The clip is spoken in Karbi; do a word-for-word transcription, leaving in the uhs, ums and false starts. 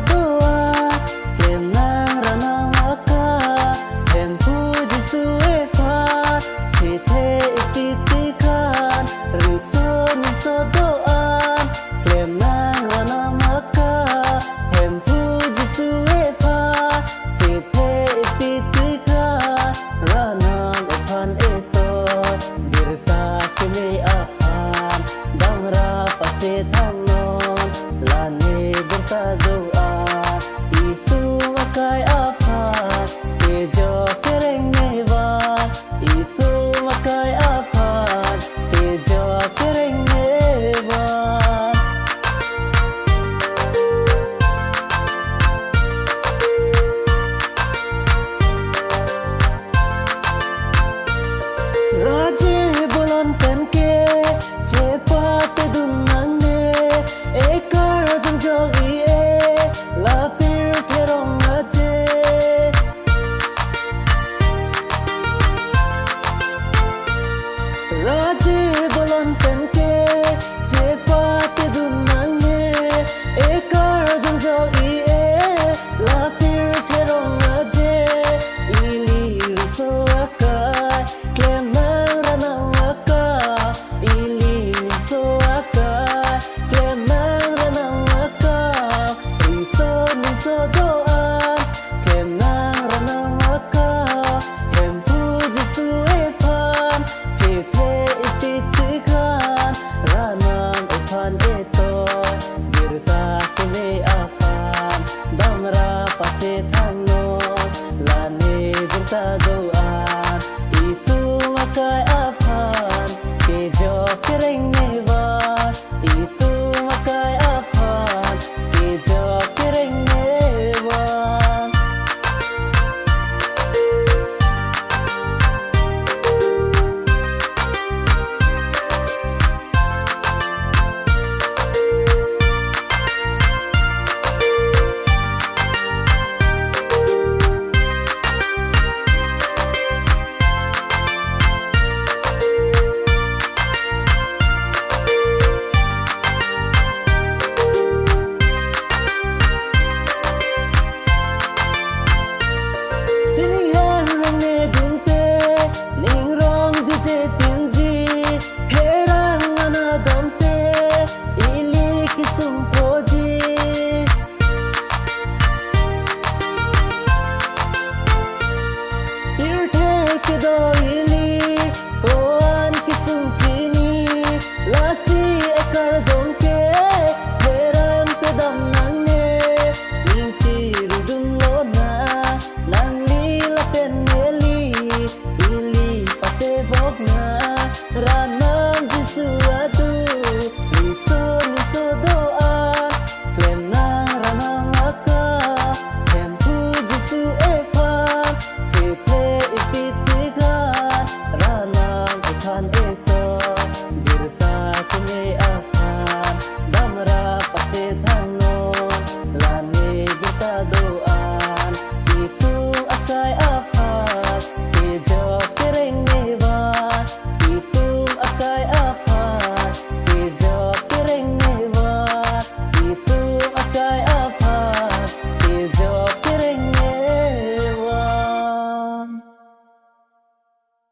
Do-an, klem nang ra nang aka, Hemphu Jisu aphan, chethe ipiti khan, riso nimso do-an, klem nang ra nang aka, Hemphu Jisu aphan, chethe ipiti khan, ra nang aphan eto, birta keme aphan, damra pachethang non, lane birta do-an, itum akai aphan, kejok kereng mevan, itum akai aphan, kejok kereng mevan. Raje bolon pen ke, chepate dun nangne, ekar jongjong i-e, la pirthe rong aje. Raje bolon pen ke, chepate dun nangne, ekar jongjong i-e, la pirthe rong aje, ili riso akai, klem nang ra nang aka, ili riso akai, klem nang ra nang aka, riso nimso do-an, klem nang ra nang aka, Hemphu Jisu aphan, chethe ipiti khan, ra nang aphan eto, birta keme aphan, damra pachethang non, lane birta do-an, itum akai aphan, kejok kereng mevan, itum akai aphan, kejok kereng mevan. Sining hem reng me dun te, ning rong juje tinji, herang ana dam te, ili kesung poji. Pirthe kedo ili, ko-an kesung chini, lasi ekar jong ke,